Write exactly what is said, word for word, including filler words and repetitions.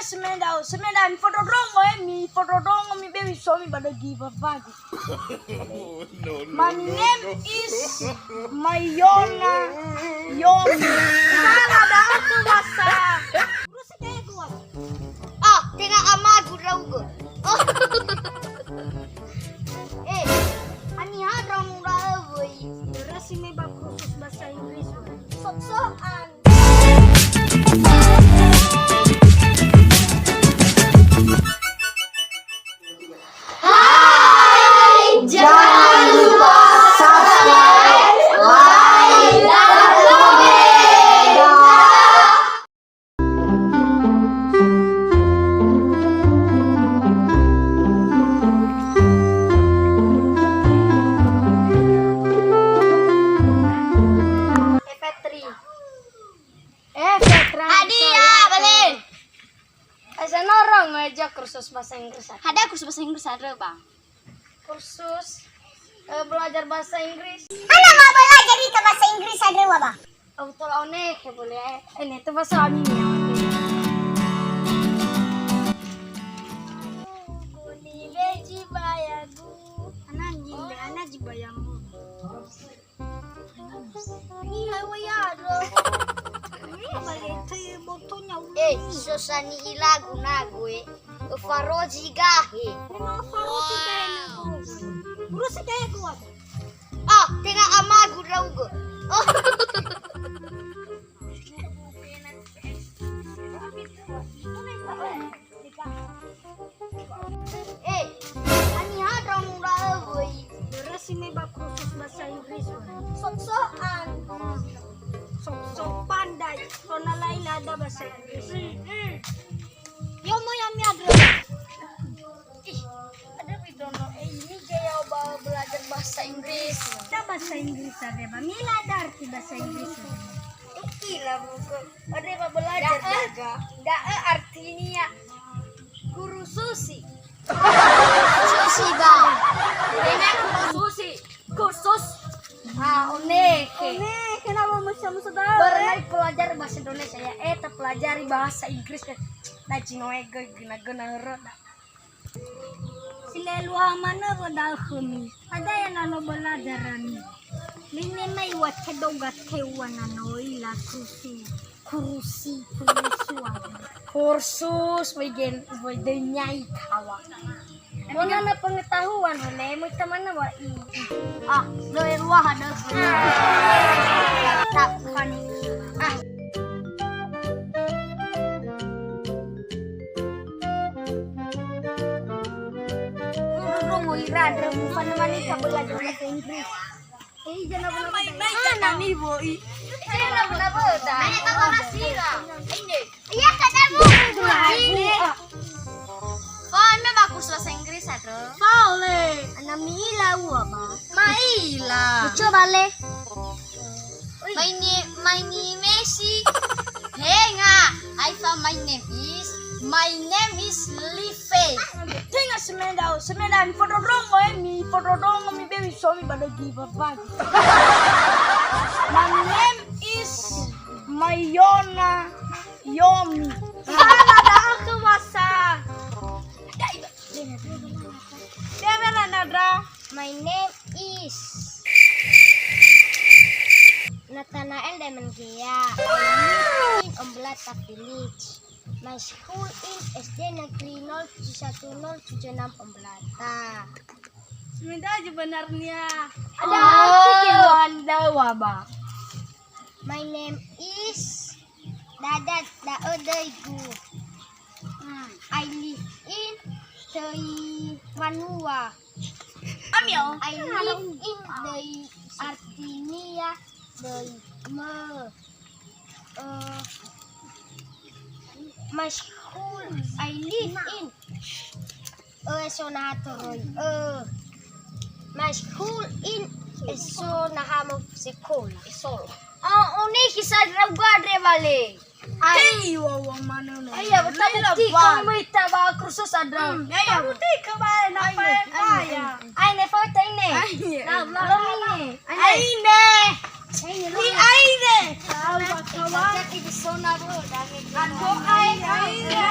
Semedau, semedau, mifondrondrongo, eh, mifondrondrongo, mibewi somi ba dagi babagu. No, no, My no, name no. is Mayona Yomi. Salah, dah aku masa. Terus saya gua. Ah, tenga amagu raugö. Oh. Eh, haniha ndra'o wöi? Terus ini ba kursus bahasa Inggris. Sok-sokan. Hai, jangan lupa subscribe, like, dan komen. Eh, Fetri. Eh, Petra. Hadia, balik. Asa norong aja kursus bahasa Inggris. Ada kursus bahasa Inggris ada, Bang. Kursus, eh, belajar bahasa Inggris. Ana ma belajar ita bahasa Inggris ada, Bang. Au tola one ke boleh, eh. Ini tuh bahasa Inggris. Guni beji bayagu. Ana jimbe, ana jibayamu. Eh, so sani'ilagu nagu, eh. Farozi gahe. Farozi gahe nagu. Urus gahe gua. Ah, tenga amagu raugö. Oh. Eh, haniha ndra'o ndra'o wöi? Terus ini ba kursus bahasa Inggris. Sok-sokan. Sok-sok pandai. Kona lain ada bahasa Inggris. Yo, mau yang miadro. Ih, ada bidono. Eh, ini gaya ba belajar bahasa Inggris. Kita bahasa Inggris ada, Bang. Mila ada arti bahasa Inggris. Ila buku. Ada ba belajar jaga. Da'ö artinya guru susi. Susi, Bang. Ini guru susi. Kursus. Ah, one ke. One, kenapa musa-musa tahu? Baru naik pelajar bahasa Indonesia ya. Eh, terpelajari bahasa Inggris kan. Nah, cinoe ge gena-gena hero. Silelua mana boda khömi. Ada yang nano belajaran. Lini mai wa tedoga tewa nano ila kursi. Kursi, kursi. Kursus, wegen, wegen nyai kawa. Mona na pengetahuan, ne, mau kita mana, wa, i, i. Ah, doi ruah ada. Tak, bukan. Ah. Dulu mau ira, ada bukan mana kita belajar bahasa Inggris. Eh, jangan pernah. Ah, nami boi. Jangan pernah boda. Ada tahu masih lah. Ini. Iya, katamu. Fa'aime ba kursus bahasa Inggris, Adro. Fa'ole. Ana mi'ila ua, ba. Ma'ila. Coba le. My name, my name is Messi. Henga. Aifa, my name is, my name is Life. Tenga semedau, semedau, mifondrondrongo, eh, mifondrondrongo, mibewi somi ba dagi babagu. My name is Mayona Yomi. Salah, dah aku masa. Dia mana, Nadra? My name is Nathanael Daimangea. I live in Omblata village. My school in S D Negeri nol tujuh satu nol tujuh enam Omblata. Sebenarnya. Ada arti keluhan dawa, Bang. My name is Dada, da'ö döigu. Hmm, I live in Töi Wanua. Amio. I live in Döi, artinya döi mö. Eh, my school, I live in Ö, eso naha toroi. Ö, my school in eso naha mo sekolah. Eso. Oh, oni kisah drauga dre bale. Ai, wa, wa, mana ne? Ai, ya, betul, betul. Kamu ita ba kursus ada. Hmm, ya, ya. Betul, ke bale, napa ya? Ai, ne, foto ini. Ai, ya. Nah, belum ini. Aine. Ni aine. Awa, kawa. Ato ai, aine.